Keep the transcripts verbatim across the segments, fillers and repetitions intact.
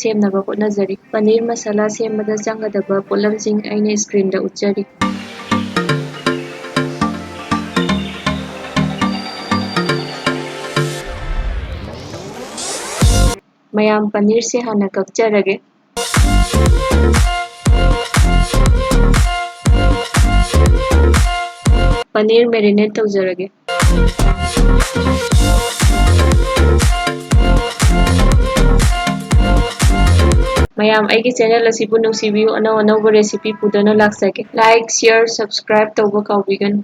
ꯁꯦꯝꯅꯕ ꯍꯣꯠꯅꯖꯔꯤ꯫ ꯄꯅꯤꯔ ꯃꯁꯥꯂꯥ ꯁꯦꯝꯕꯗ ꯆꯪꯒꯗꯕ ꯄꯣꯠꯂꯝꯁꯤꯡ ꯑꯩꯅ screenꯗ ꯎꯠꯆꯔꯤ꯫ ꯃꯌꯥꯝ, ꯄꯅꯤꯔꯁꯦ ꯍꯥꯟꯅ ꯀꯛꯆꯔꯒꯦ꯫ ꯄꯅꯤꯔ marinate ꯇꯧꯖꯔꯒꯦ꯫ ꯃꯌꯥꯝ, ꯑꯩꯒꯤ channel ꯑꯁꯤꯕꯨ ꯅꯨꯡꯁꯤꯕꯤꯌꯨ, ꯑꯅꯧ ꯑꯅꯧꯕ recipe ꯄꯨꯗꯨꯅ ꯂꯥꯛꯆꯒꯦ꯫ Like, share, subscribe ꯇꯧꯕ ꯀꯥꯎꯕꯤꯒꯅꯨ꯫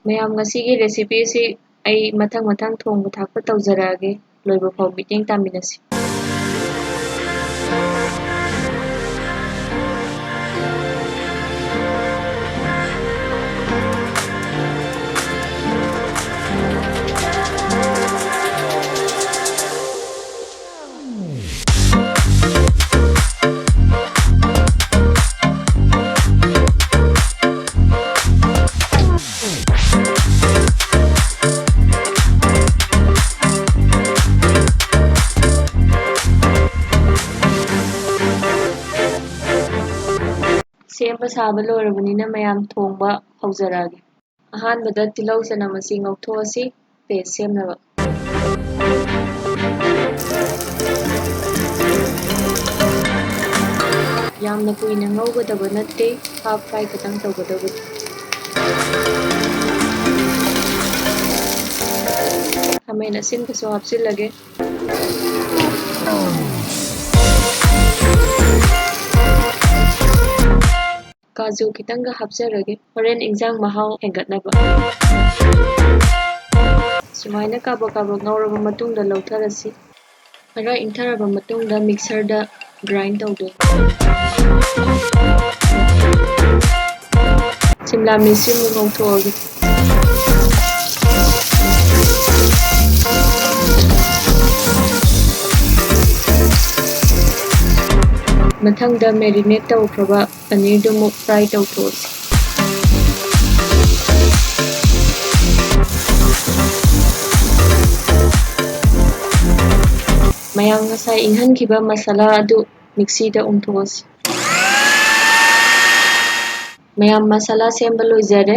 ꯃꯌꯥꯝ, ꯉꯁꯤꯒꯤ recipe ꯑꯁꯤ ꯑꯩ ꯃꯊꯪ ꯃꯊꯪ ꯊꯣꯡꯕ ꯊꯥꯛꯄ ꯇꯧꯖꯔꯛꯑꯒꯦ꯫ ꯂꯣꯏꯕ ꯐꯥꯎ ꯃꯤꯠꯌꯦꯡ ꯇꯥꯃꯤꯟꯅꯁꯤ꯫ ꯁꯦꯝꯕ ꯁꯥꯕ ꯂꯣꯏꯔꯕꯅꯤꯅ ꯃꯌꯥꯝ, ꯊꯣꯡꯕ ꯍꯧꯖꯔꯛꯑꯒꯦ꯫ ꯑꯍꯥꯟꯕꯗ ꯇꯤꯜꯍꯧ ꯆꯅꯝ ꯑꯁꯤ ꯉꯧꯊꯣꯛꯑꯁꯤ paste ꯁꯦꯝꯅꯕ꯫ ꯌꯥꯝꯅ ꯀꯨꯏꯅ ꯉꯧꯒꯗꯕ ꯅꯠꯇꯦ, half fry ꯈꯛꯇꯪ ꯇꯧꯒꯗꯕꯅꯤ꯫ ꯈꯥꯃꯦꯟ ꯑꯁꯤꯟꯕꯁꯨ ꯍꯥꯞꯆꯤꯜꯂꯒꯦ꯫ ꯀꯥꯖꯨ ꯈꯤꯇꯪꯒ ꯍꯥꯞꯆꯔꯒꯦ, ꯍꯣꯔꯦꯟ ꯏꯟꯖꯥꯡ ꯃꯍꯥꯎ ꯍꯦꯟꯒꯠꯅꯕ꯫ ꯁꯨꯃꯥꯏꯅ ꯀꯥꯕꯛ ꯀꯥꯕꯛ ꯉꯧꯔꯕ ꯃꯇꯨꯡꯗ ꯂꯧꯊꯔꯁꯤ꯫ ꯈꯔ ꯏꯪꯊꯔꯕ ꯃꯇꯨꯡꯗ mixerꯗ grind ꯇꯧꯗꯣꯏꯅꯤ꯫ ꯁꯤꯝꯂꯥ ꯃꯤꯔꯆꯁꯤ ꯑꯃꯨꯛ ꯉꯧꯊꯣꯛꯑꯒꯦ꯫ ꯃꯊꯪꯗ marinate ꯇꯧꯈ꯭ꯔꯕ ꯄꯅꯤꯔꯗꯨ ꯑꯃꯨꯛ fry ꯇꯧꯊꯣꯛꯑꯁꯤ꯫ ꯃꯌꯥꯝ ꯉꯁꯥꯏ ꯏꯪꯍꯟꯈꯤꯕ ꯃꯁꯥꯂꯥ ꯑꯗꯨ ꯃꯤꯛꯁꯤꯗ ꯎꯝꯊꯣꯛꯑꯁꯤ꯫ ꯃꯌꯥꯝ ꯃꯁꯥꯂꯥ ꯁꯦꯝꯕ ꯂꯣꯏꯖꯔꯦ꯫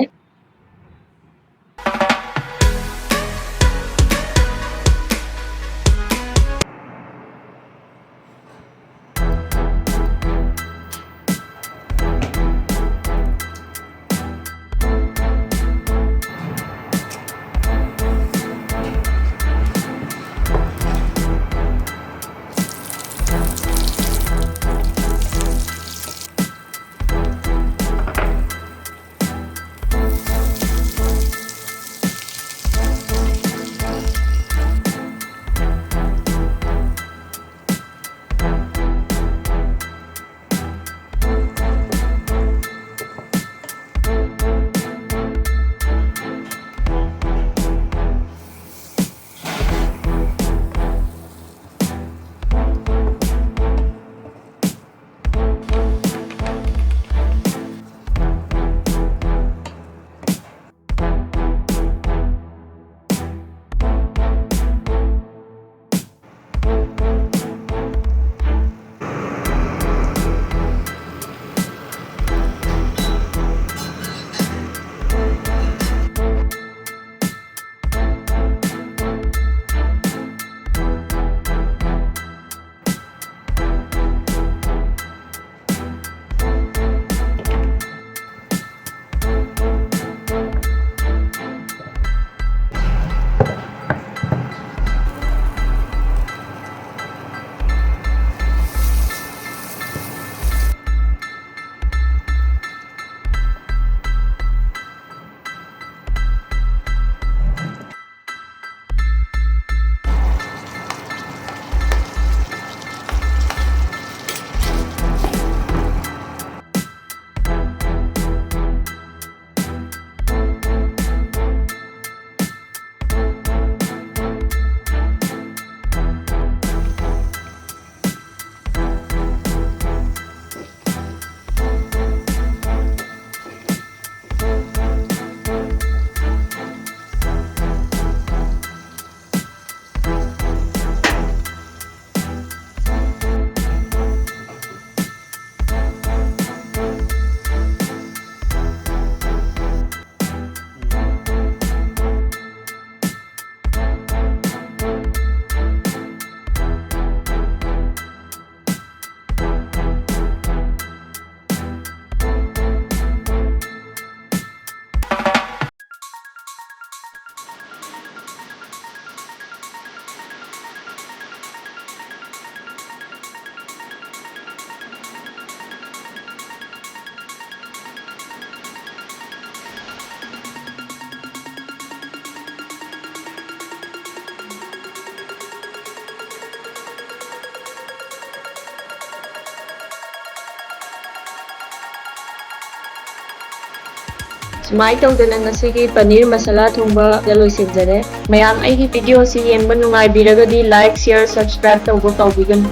ꯁꯨꯃꯥꯏꯅ ꯇꯧꯗꯅ ꯉꯁꯤꯒꯤ ꯄꯅꯤꯔ ꯃꯁꯥꯂꯥ ꯊꯣꯡꯕ ꯂꯣꯏꯁꯤꯟꯖꯔꯦ꯫ ꯃꯌꯥꯝ ꯑꯩꯒꯤ ꯚꯤꯗꯤꯑꯣꯁꯤ ꯌꯦꯡꯕ ꯅꯨꯡꯉꯥꯏꯕꯤꯔꯒꯗꯤ like, share, subscribe ꯇꯧꯕ ꯀꯥꯎꯕꯤꯒꯅꯨ꯫